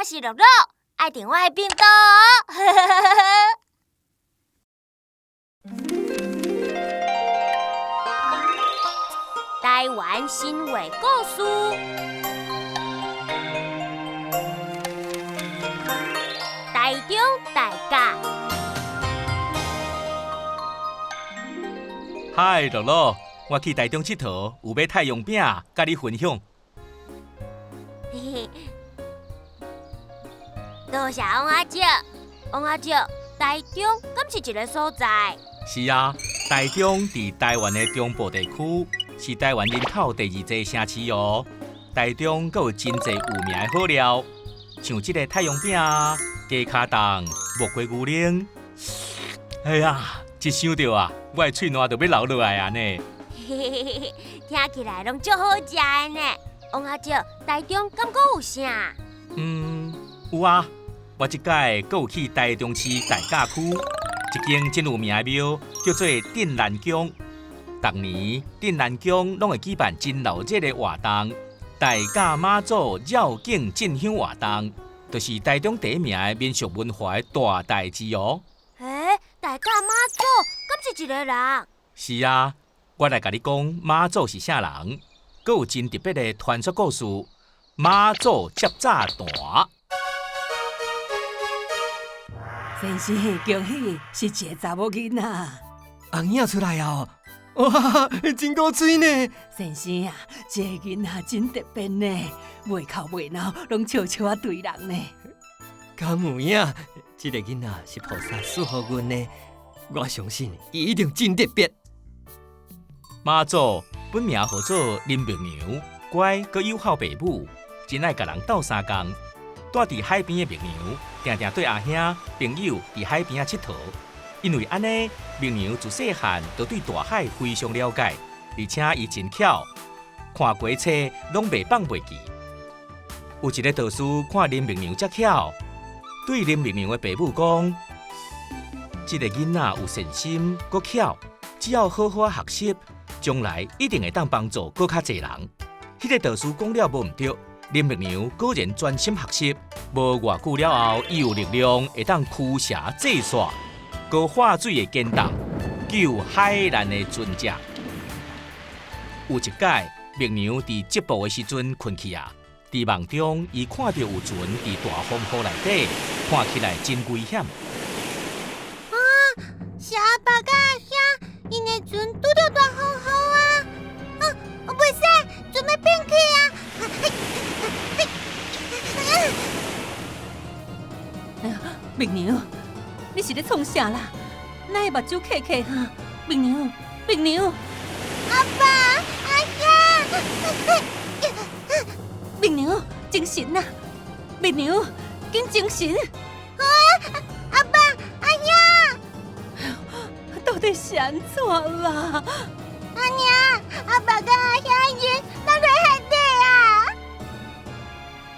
我是樂樂，愛訂我的頻道哦。台灣神話故事，台中大甲。嗨，樂樂，我去台中𨑨迌，有買太陽餅，佮你分享。嘿嘿，多謝王阿叔，王阿叔，台中敢是一个所在？是啊，台中佇台灣的中部地區，是台灣人口第二濟城市哦。台中閣有真濟有名的好料，像這个太陽餅、雞跤丼、木瓜牛奶。哎呀，一想著啊，我的喙瀾就欲流落來啊呢。嘿嘿嘿嘿，聽起來攏足好食的呢。王阿叔，台中敢閣有啥？嗯，有啊，我這擺閣有去台中市大甲區一間真有名的廟，叫做鎮瀾宮。逐年鎮瀾宮攏會舉辦真鬧熱的活動，大甲媽祖繞境進香活動，就是台中第一名的民俗文化的大代誌哦。欸，大甲媽祖敢是一个人？是啊，我來共你講媽祖是啥人，閣有真特別的傳說故事。媽祖接炸彈。先生，恭喜，是一個查某囡仔。紅影出來啊！哇，真古錐呢！先生啊，這个囡仔真特別呢，袂哭袂鬧，攏笑笑仔對人呢。敢有影？這个囡仔是菩薩賜予阮的，我相信伊一定真特別。媽祖本名號做林默娘，乖閣友好爸母，真愛共人鬥相共。住佇海邊的默娘，定定綴阿兄朋友佇海邊仔𨑨迌。因為按呢，默娘自細漢就對大海非常了解，而且伊真巧，看過冊攏袂放袂記。有一個道士看林默娘遮巧，對林默娘的爸母講：這個囡仔有善心，閣巧，只要好好學習，將來一定會當幫助閣較濟人。彼個道士講了無毋對，林默娘果然專心學習，無偌久了後，伊有力量會當驅邪制煞，閣化水的堅凍，救海難的船隻。有一擺，默娘佇織布的時陣睏去啊，佇夢中伊看著有船佇大風雨內底，看起來真危險。啊！是阿爸佮阿兄，𪜶的船拄著大風雨啊！啊，袂使，船欲變去啊！默娘，你是咧創啥啦？哪會目睭瞌瞌哈？默娘，默娘，阿爸，阿兄，默娘，精神啊！默娘，緊精神！啊，阿爸，阿兄，到底是按怎啦？阿娘，阿爸佮阿兄𪜶落佇海底啊！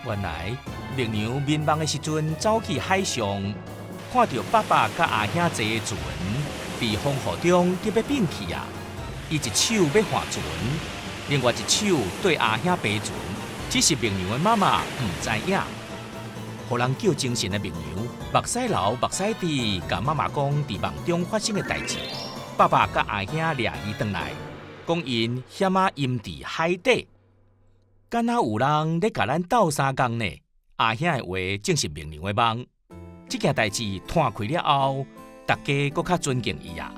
原來默娘眠夢的時陣，走去海上，看著爸爸佮阿兄坐的船，佇風雨中急欲變去啊！伊一手欲帆船，另外一手綴阿兄爬船，只是默娘的媽媽毋知影，予人叫精神的默娘，目屎流目屎滴，共媽媽講佇夢中發生的代誌。爸爸佮阿兄掠伊轉來，講𪜶險仔淹佇海底，敢若有人咧共咱鬥相共呢？阿兄的話正是默娘的夢。這件代誌攤開了後，大家閣較尊敬伊啊。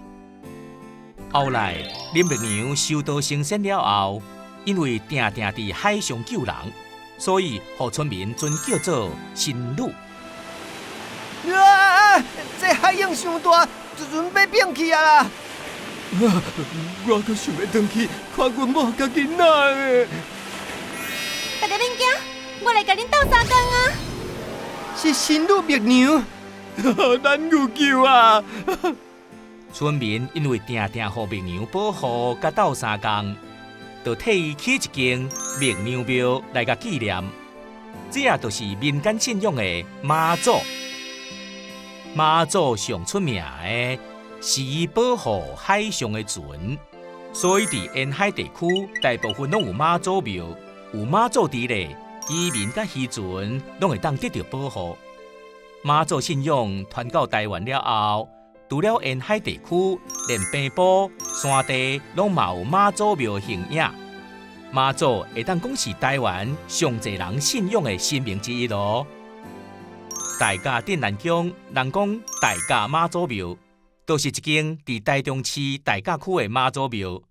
後來林默娘修道成仙了後，因為定定佇海上救人，所以予村民尊叫做神女。啊！這海湧傷大，船欲變去啊啦！我閣想欲轉去看阮某佮囡仔呢。大家免驚，我來共恁鬥相共啊！是神女默娘，咱有救啊！村民因為定定予默娘保護佮鬥相共，就替伊起一間默娘廟來共紀念。這也就是民間信仰的媽祖。媽祖上出名的是伊保護海上的船，所以佇沿海地區大部分攏有媽祖廟，有媽祖佇咧，漁民佮漁船攏會當得著保護。媽祖信仰傳到台灣了後，除了沿海地區，連平埔、山地攏嘛有媽祖廟形影。媽祖會當講是台灣上濟人信仰的神明之一囉。大甲鎮瀾宮，人講大甲媽祖廟，就是一間佇台中市大甲區的媽祖廟。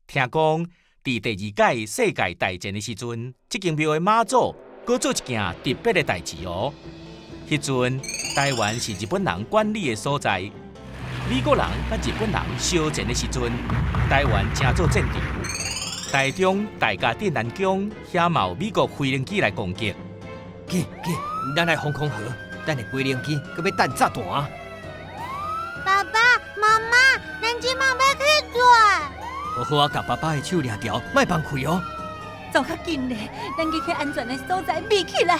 聽講佇第二屆世界大戰的時陣，這間廟的媽祖閣做一件特別的代誌哦。彼陣台灣是日本人管理的所在，美國人佮日本人相戰的時陣，台灣成做戰場。台中大甲鎮瀾宮遐嘛有美國飛行機來攻擊。緊緊，咱來防空壕，等下飛行機閣欲彈炸彈。爸爸媽媽，咱這馬欲去佗？好好仔共爸爸的手掠牢，莫放開哦。走較緊咧，咱去去安全的所在避起來。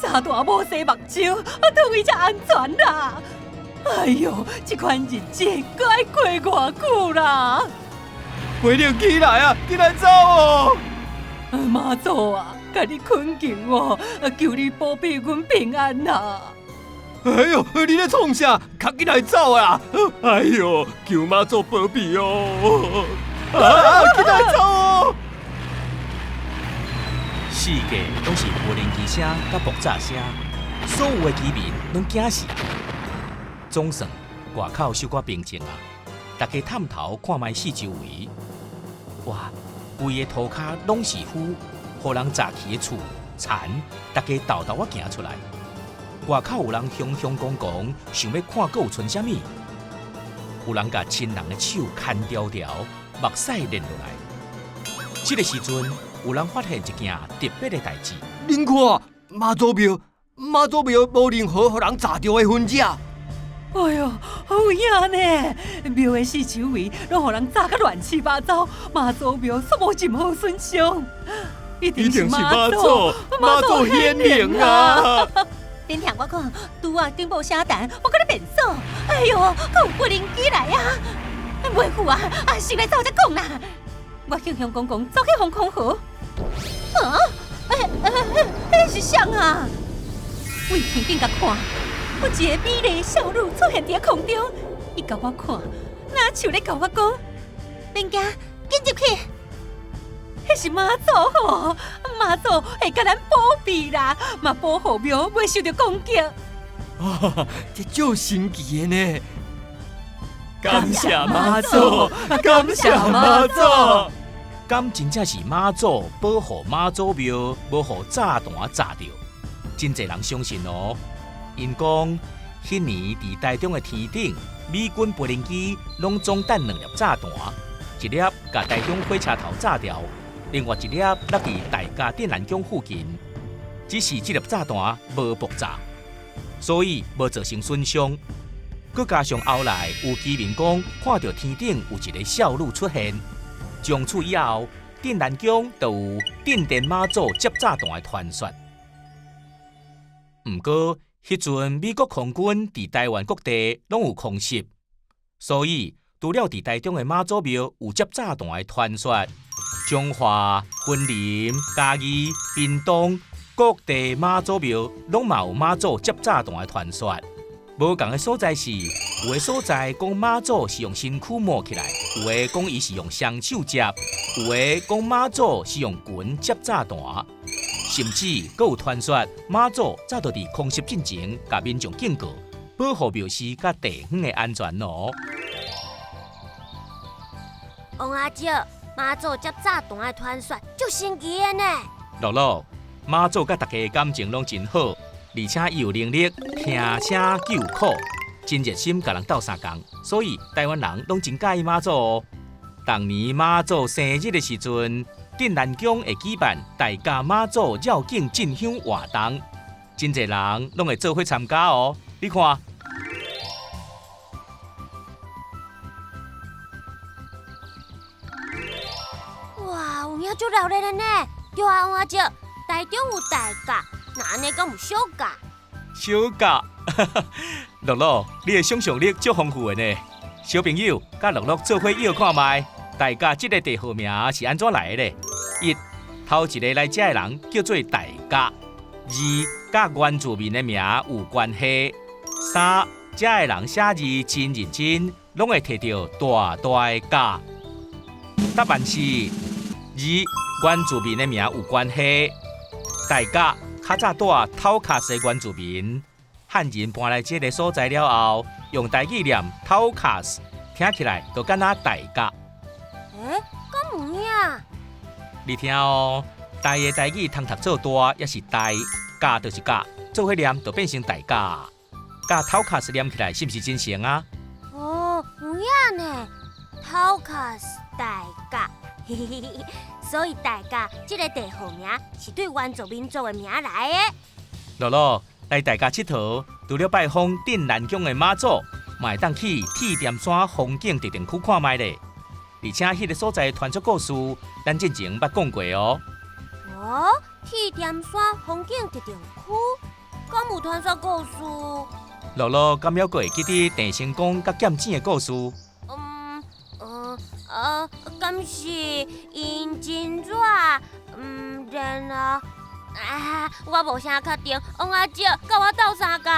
炸彈無生目睭，佗位才安全啦。哎喲，這款日子閣愛過偌久啦？飛行機來啊！緊來走哦！媽祖啊，共你懇求哦，求你保庇阮平安啊！哎喲，你咧創啥？較緊來走啊！哎喲，求媽祖保庇哦！啊，緊來走哦！四界攏是無人機聲佮爆炸聲，所有的居民攏驚死。總算外口小可平靜啊！大家探頭看覓四周圍，哇！規个塗跤攏是灰，予人炸去的厝田，大家沓沓仔行出來。外口有人雄雄講講，想欲看閣有賰啥物。有人共親人的手牽牢牢，目屎流落來。這个時陣，有人發現一件特別的代誌。恁看，媽祖廟，媽祖廟無任何予人炸著的痕跡。哎喲，有影呢！廟的四周圍攏予人炸甲亂七八糟，媽祖廟煞無任何損傷，一定是媽祖，媽祖顯靈啊！恁聽我講，拄仔頂無寫單，我閣咧變數。哎喲，閣有無人機來啊！袂赴啊，啊，先來走才講啦。我雄雄公公走去防空壕。啊！欸欸欸，彼是啥啊？對天頂共看。有一个美麗少女出現佇空中，伊共我看，若像咧共我講，免驚，緊入去。彼是媽祖吼，媽祖會共咱保庇啦，嘛保護廟袂受著攻擊。啊，這足神奇的呢！感謝媽祖，感謝媽祖，敢真正是媽祖保護媽祖廟，無予炸彈炸著，真濟人相信哦。𪜶講，彼年佇台中的天頂，美軍無人機攏總彈兩粒炸彈，一粒共台中火車頭炸掉，另外一粒落佇大甲鎮瀾宮附近。只是這粒炸彈無爆炸，所以無造成損傷。閣加上後來有居民講，看著天頂有一个少女出現，從此以後，鎮瀾宮就有鎮殿媽祖接炸彈的傳說。毋過，彼陣美國空軍佇台灣各地攏有空襲，所以除了佇台中的媽祖廟有接炸彈的傳說，彰化、雲林、嘉義、屏東各地媽祖廟攏嘛有媽祖接炸彈的傳說。無仝的所在是，有的所在講媽祖是用身軀摸起來，有的講伊是用雙手接，有的講媽祖是用拳接炸彈。甚至閣有傳說，媽祖早就佇空襲進前，共民眾警告，保護廟寺佮地方的安全哦。王阿叔，媽祖接炸彈的傳說足神奇的呢。樂樂，媽祖佮大家的感情攏真好，而且伊有能力聽聲救苦，真熱心共人鬥相共，所以台灣人攏真佮意媽祖哦。逐年媽祖生日的時陣，鎮瀾宮會舉辦大甲媽祖繞境進香活動，真濟人攏會做伙參加哦。你看，哇，有影足熱鬧的呢！對啊，王阿叔，台中有大甲，那按呢敢有小甲？小甲，樂樂，你的想像力足豐富的呢。小朋友，佮樂樂做伙臆看覓。大甲這个地號名是按怎來的咧？一、頭一个來遮的人叫做大甲。二，佮原住民的名有關係。三，遮的人寫字真認真，攏會提著大大的甲。答案是二，原住民的名有關係。大甲較早住頭殼西原住民，漢人搬來這个所在了後，用台語念頭殼斯，聽起來就敢若大甲。欸，敢有影？你聽哦，大的台語通讀做大，抑是大，甲就是甲，做伙念就變成大甲。佮頭殼斯念起來是毋是真像啊？哦，有影呢，頭殼斯大甲，嘿嘿嘿嘿，所以大甲這个地號名是對原住民族的名來的。樂樂來大甲𨑨迌，除了拜訪鎮瀾宮的媽祖，嘛會當去鐵砧山風景特定區看覓咧。而且彼个所在的傳說故事，咱進前捌講過哦。哦，鐵砧山風景特定區，敢有傳說故事？樂樂敢猶閣會記得鄭成功佮劍指的故事？敢是𪜶真熱，然後啊，我無啥確定，王阿叔佮我鬥相共。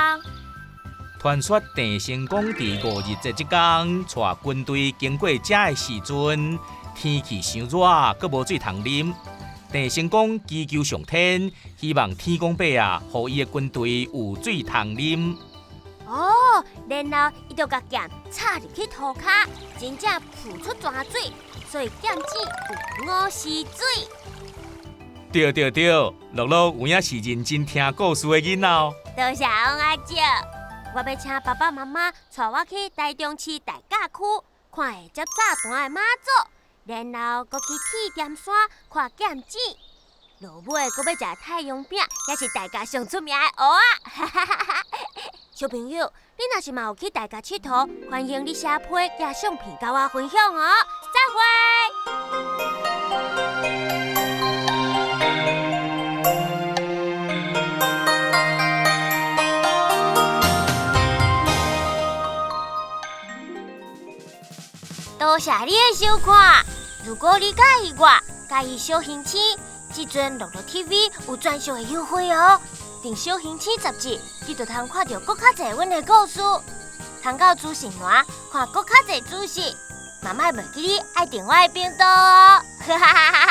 傳說鄭成功佇五日節這工，帶軍隊經過遮的時陣，天氣傷熱，閣無水通啉。鄭成功祈求上天，希望天公伯啊，予伊的軍隊有水通啉。哦，然後伊就共劍插入去塗跤，真正噴出泉水，所以劍指有五時水。對對對，樂樂有影是認真聽故事的囡仔哦。多謝王阿叔，我欲請爸爸媽媽帶我去台中市大甲區看會接炸彈的媽祖，然後閣去鐵砧山看劍指，落尾閣欲食太陽餅，也是大甲上出名的芋仔。小朋友，你若是嘛有去大甲𨑨迌，歡迎你寫批寄相片佮我分享哦。再會。多謝你的收看。如果你佮意我，佮意小行星，這陣樂樂 TV 有專屬的優惠哦。訂小行星雜誌，你就通看著閣較濟阮的故事，通到資訊欄看閣較濟資訊。媽媽袂記你愛訂我的頻道哦。哈哈哈哈。